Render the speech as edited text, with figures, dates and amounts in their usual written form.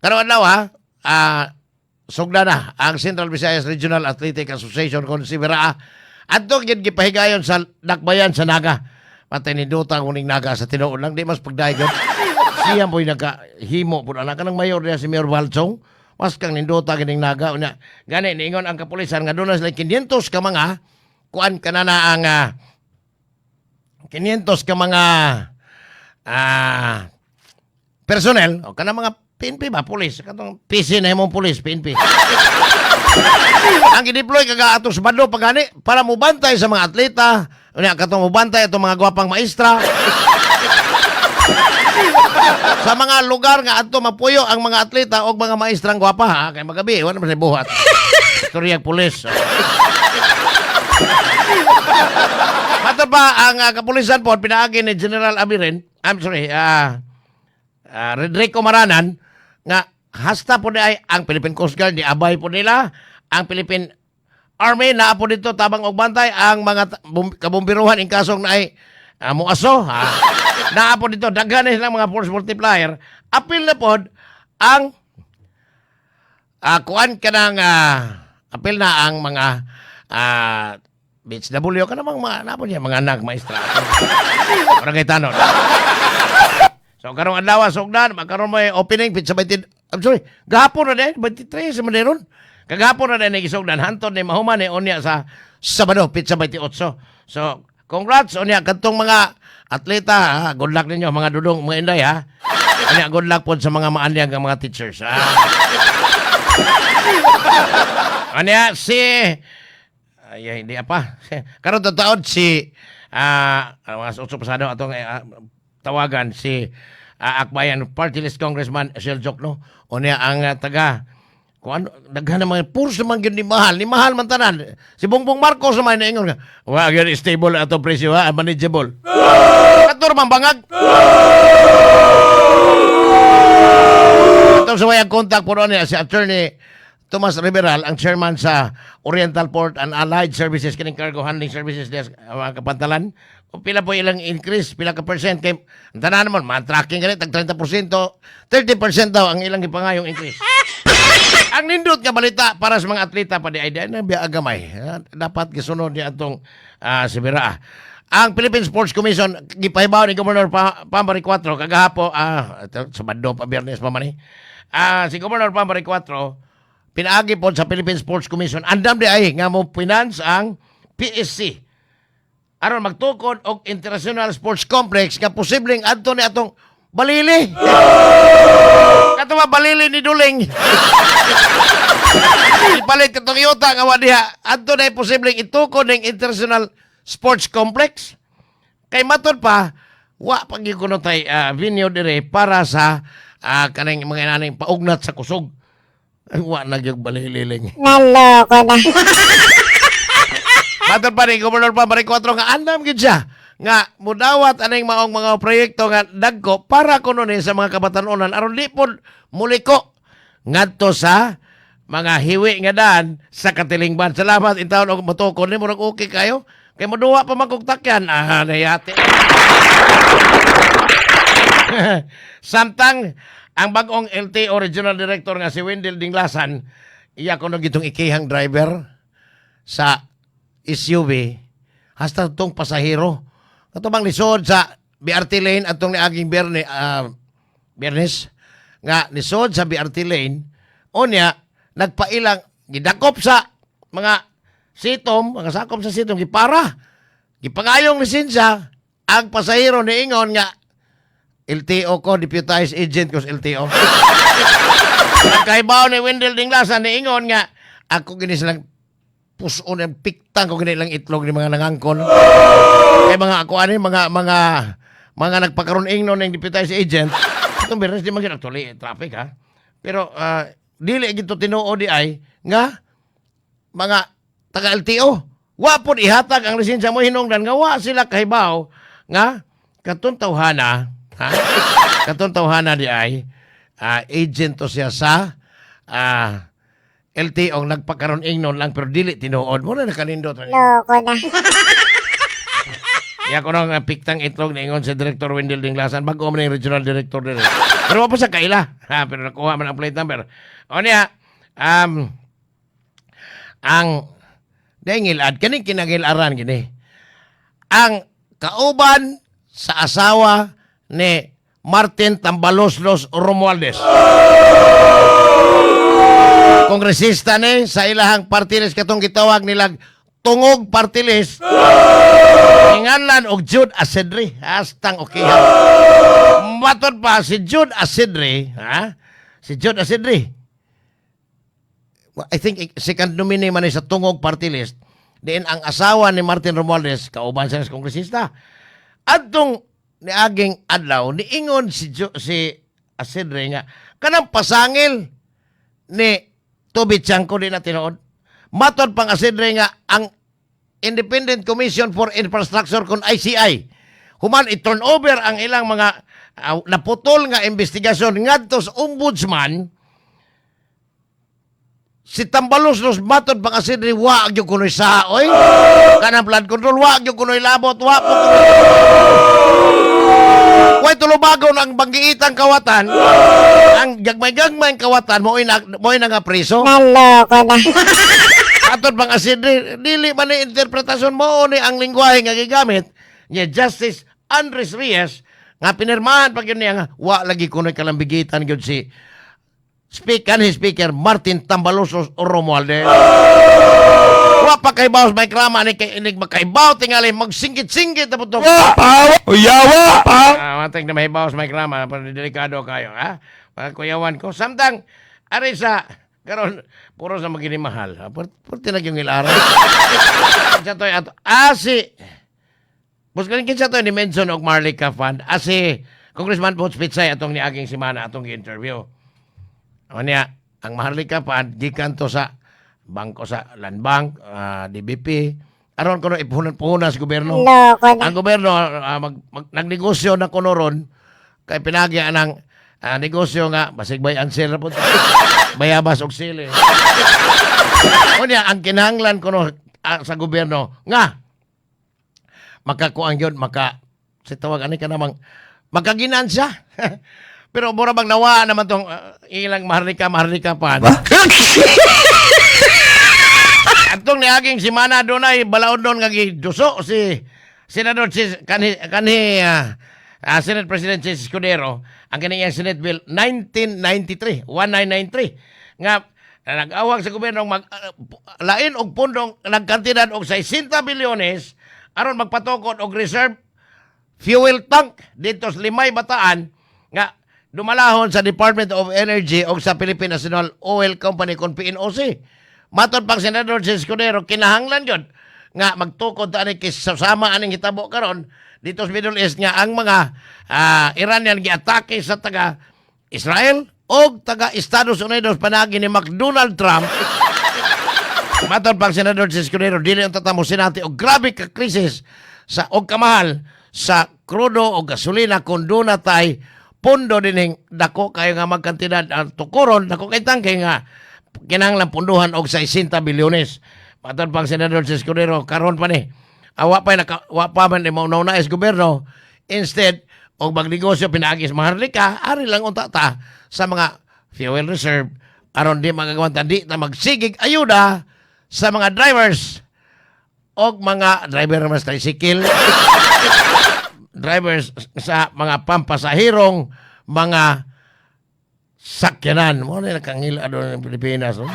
Karong adlaw ha, sugda na ang Central Visayas Regional Athletic Association kon si Biraa. Adto gyud gipahigayon sa dakbayan sa Naga. Patay nindota ang uning Naga sa tinuod lang di mas pagdayon. Siya mo'y nagahimo po na kanang mayor niya si Mayor Balchong. Mas kang nindota kining Naga unya. Gani niingon ang kapulisan nga doon na sila 500 ka mga kuan kanana ang 500 ka mga personnel o kana mga PNP ba pulis katong PC na imong pulis PNP ang gideploy kaga atong Sabado pagani para mobantay sa mga atleta unya katong mobantay atong mga gwapang maestra sa mga lugar nga adto mapuyo ang mga atleta og mga maestrang gwapa ha kay magabi wala man say buhat istorya pulis. Matod pa ang kapulisan po pinaagi ni General Abiren, I'm sorry, Rodrigo Maranan nga hasta po di ay ang Philippine Coast Guard di abay po nila, ang Philippine Army naa po dito tabang og bantay, ang mga kabombiruhan in kasong na ay muaso ha. Naa po dito daghan na silang mga force multiplier. Apil na pod ang kuan kanang apil na ang mga BHW ka namang mga napo niya mga anak maestra. Barangay Tanod. So karong adlaw sugdan magkaroon mo opening pizza 20, I'm sorry, gahapon na din 23 sa Maderon. Kagahapon na din gisugdan hantod ni mahuman ni unya sa Sabado pizza 28. So congrats unya kadtong mga atleta ha? Good luck ninyo mga dudong mga inday ha. Unya good luck pod sa mga maanyag nga mga teachers ha. Unya si ay, hindi pa. Karon taon si mga 8 pasado atong tawagan si Akbayan Party List Congressman Chel Diokno. Unya ang taga kuan daghan na mga puros naman gyud ni mahal man tanan. Si Bongbong Marcos naman niingon nga, wa gyud stable ato presyo ha, manageable. Kator man bangag. Atong sa contact po niya si Attorney Tomas Riberal, ang chairman sa Oriental Port and Allied Services, kining cargo handling services diya sa mga kapantalan. O pila po ilang increase, pila ka percent kay ang tanan naman, man tracking gani tag 30%, 30% daw ang ilang gipangayong increase. Ang nindot nga balita para sa mga atleta pa di ay di na biya gamay. Dapat gisunod niya atong si Bira. Ang Philippine Sports Commission gipahibaw ni Governor Pambari 4 kagahapo Sabado pa Biyernes pa man ni. Si Governor Pambari 4 pinaagi po sa Philippine Sports Commission andam di ay nga mo finance ang PSC aron magtukod og International Sports Complex nga posibleng adto ni atong Balili. Kato ba Balili ni Duling? Ipalit katong yuta nga wa diha adto na posibleng itukod ning International Sports Complex. Kay matod pa wa pa gyud kuno tay venue dire para sa kaning mga inaning paugnat sa kusog. Ay, wa na gyud balililing. Naloko na. Matod pa ni Governor Pambari 4 nga andam gyud siya nga mudawat aning maong mga proyekto nga dagko para kuno ni sa mga kabatan-onan aron di pod muliko ngadto sa mga hiwi nga daan sa katilingban. Salamat intawon og motukod ni murag okay kayo. Kay moduwa pa man kog takyan. Nayati. Samtang ang bagong LTO Regional Director nga si Wendell Dinglasan, iya kuno gitong ikihang driver sa SUV hasta tong pasahero. Kato bang lisod sa BRT lane atong niaging Biyernes nga lisod sa BRT lane unya nagpailang gidakop sa mga sitom, mga sakop sa sitom gipara. Gipangayong lisensya ang pasahero niingon nga LTO ko, deputized agent ko sa LTO. Kaibaw ni Wendell Dinglasan niingon nga ako gini silang puson ang piktang ko gini lang itlog ni mga nangangkon. Kay mga ako ani mga nagpakaroon ingnon ng deputized agent. Itong Biyernes di man gyud actually traffic ha. Pero dili gito tinuod di ay nga mga taga LTO. Wa pod ihatag ang lisensya mo hinungdan nga wa sila kahibaw nga katong tawhana ha? Katong tawhana di ay agent to siya sa LTO nagpakaroon ingnon lang pero dili tinuod mo na nakanindot. Loko na. Ya ko nang piktang itlog niingon si Director Wendell Dinglasan bago man yung regional director dire. Pero wa pa sa kaila. Ha, pero nakuha man ang plate number. O niya, ang dahil kaning kinagilaran gini. Ang kauban sa asawa ni Martin Tambaloslos Romualdez. Kongresista ni sa ilahang party list, katong gitawag nilang Tungog Party List. Inganlan og Jude Asedre. Hastang okay ha. Matod pa si Jude Asedre, ha? Si Jude Asedre. Well, I think second nominee man ni sa Tungog Party List. Diin ang asawa ni Martin Romualdez kauban siya sa kongresista. Adtong niaging adlaw, niingon si Asedre nga kanang pasangil ni Toby Tiangco di na tinuod. Matod pang Asedre nga ang Independent Commission for Infrastructure kon ICI human i-turn over ang ilang mga naputol nga investigasyon ngadto sa ombudsman, si Tambaloslos, matod pang Asedre, wa gyud kunoy sa oy kanang flood control, wa gyud kunoy labot, wa po kunoy. Way tulubagon ang banggiitang kawatan, ang gagmay-gagmay kawatan, mo'y na nga preso. Naloko na. Atod pang Asidre, dili man ni interpretasyon mo ni ang lingwahe nga gigamit ni Justice Andres Reyes nga pinirmahan pa gyud niya nga wa lagi kunoy kalambigitan gyud si Speaker Martin Tambaloslos Romualdez. Wa pa kay bawas may krama ni kay inig makaibaw tingali magsingkit-singkit na po to. Yawa! Ah, matag na may bawas may krama pero delikado kayo ha. Mga kuyawan ko samtang ari sa karon puro sa magini mahal. Ha? Purti na yung ilaran. Kinsa to'y ato si Bus kanin kinsa to'y ni mention og Maharlika Fund. Si Congressman Butch Pitsay atong niaging semana atong gi-interview. O niya, ang Maharlika Fund gikan to sa bangko sa Land Bank, DBP, aron kuno ipuhunan-puhunan sa gobyerno. Loko na. Ang gobyerno nagnegosyo na kuno ron kay pinagi ang negosyo nga basig buy and sell ra pud, bayabas og sili. Unya ang kinahanglan kuno sa gobyerno nga makakuan gyud, maka sa tawag ani ka namang makaginansya. Pero mura bang nawa naman tong ilang Maharlika Maharlika pa. Atong niaging semana dunay balaod doon nga giduso si Senador si kanhi kanhi Senate President si Escudero ang kaning iyang Senate Bill 1993 1993 nga nag-awag sa gobyerno mag lain og pundong nagkantidad og 60 bilyones aron magpatukod og reserve fuel tank dito sa Limay, Bataan nga dumalahon sa Department of Energy o sa Philippine National Oil Company kon PNOC. Matod pang Senador si Escudero, kinahanglan yun nga magtukod ta ani kay sama aning hitabo karon dito sa Middle East nga ang mga Iranian giatake sa taga Israel o taga Estados Unidos panagi ni McDonald Trump. Matod pang Senador si Escudero, dili ang tatamo sinati og grabe ka krisis sa og kamahal sa krudo o gasolina kung doon na tay pondo dining dako kayo nga magkantidad ang tukuron dako kay tangke nga kinahanglan punduhan og 60 bilyones. Matod pang Senador si Escudero, karon pa ni awa pa naka, wa pa man ni mauna is gobyerno, instead og magnegosyo pinaagi sa Maharlika, ari lang unta ta sa mga fuel reserve aron di magagawan di ta magsigig ayuda sa mga drivers og mga driver mas tricycle drivers sa mga pampasahirong mga sakyanan. Mo na nakangila doon ng Pilipinas. No?